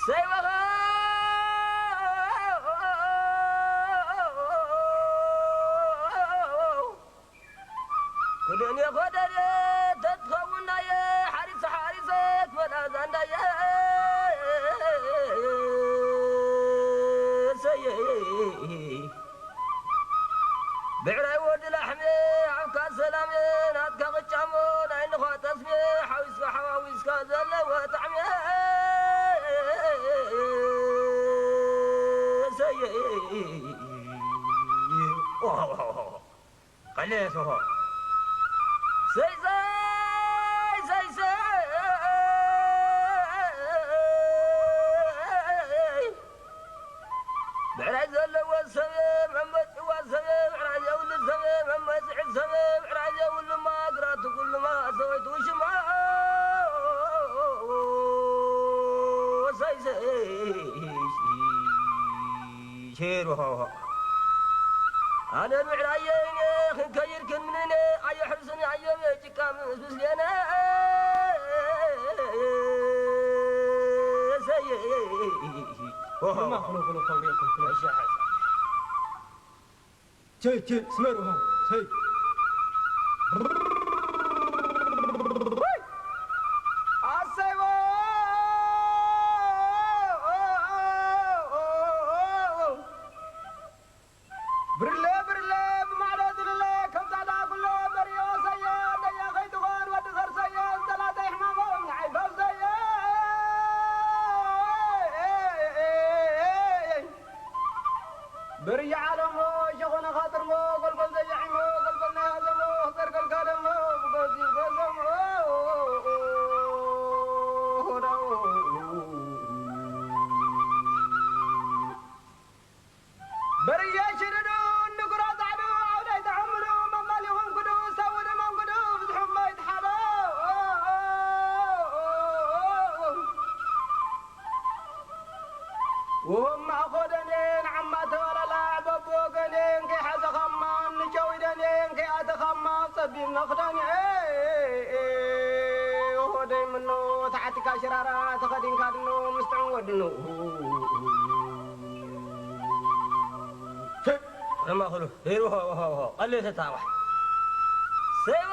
ሰይበኻ ክደንየ ኮደንየ ተትኸውናየ ሓሪሰ ሓሪሰ ክበላ ዛንዳየ ሰየ ብዕራይ ወዲ ላሕሜ፣ ዓብካ ሰላሜ፣ ናትካ ቅጫሞ፣ ናይ ንኻ ጠስሜ፣ ሓዊስካ ሓዋዊስካ ዘለዎ ጣዕሜ። ሰየ። ቀሌ ሶሆ። ሰይ ሰይ ሰይ ሰይ። ብዕራይ ዘለዎ ሰብየ፣ መመጽዋ ሰብየ፣ ብዕራይ የብሉ ሰብየ፣ መመጽዒ ሰብየ፣ ብዕራይ የብሉ ማግራት ኩሉማ ሰበይቱ ሽማ ሰይሰይ ሼር ወሃውሃ ኣነ ብዕራየ እኔ ክንከይር ክንምንነ ኣየሕርስኒ ኣየበ ጭቃ ምስ ምስሌነ ሰየ እማ ኩሎ ኩሎ ከብሪኩም ክነሻ ሓሳ ቸይ ቸይ ስመር ውሃ ቸይ ኣሰይዎ ብርለ ብርለ ብማዕዶ ዝልለ ከም ጻዕዳ ኩሎ መሪዮ ሰየ ደየ ከይትኾን ወዲ ኸርሰየ ጸላተይ ሕማሞም ንዓይ ፈውሰየ ብርያ ዓለሞ ሸኾነ ኻጥርሞ ጎልጎል ዘየዒሞ ጎልጎል ናይ ሃዘሞ ኸጠርገልካ ደሞ ብጎዚ ጎዘሞ ሆዳው በርየ ሽርዱ ንጉሮ ጻዕዱ ኣውዳይ ተሐምዱ መማሊኹም ክዱ ሰውዱ መንጉዱ ብዝሑም ማይ ተሓዶ ወማእኾ ደኔን ዓማ ተባላላ በብወገኔን ከይሓዘኻማ ንጨዊ ደኔን ከይኣተኻማ ጸቢብ መኽደኔ ሆደይ ምኖ ተዓቲካ ሽራራ ተኸዲንካ ድኖ ምስትዕን ወድኖ ረማኽሉ ሄሩ ሆ ሆ ሆ ቀሌ ተታዋሕ ሰይዋ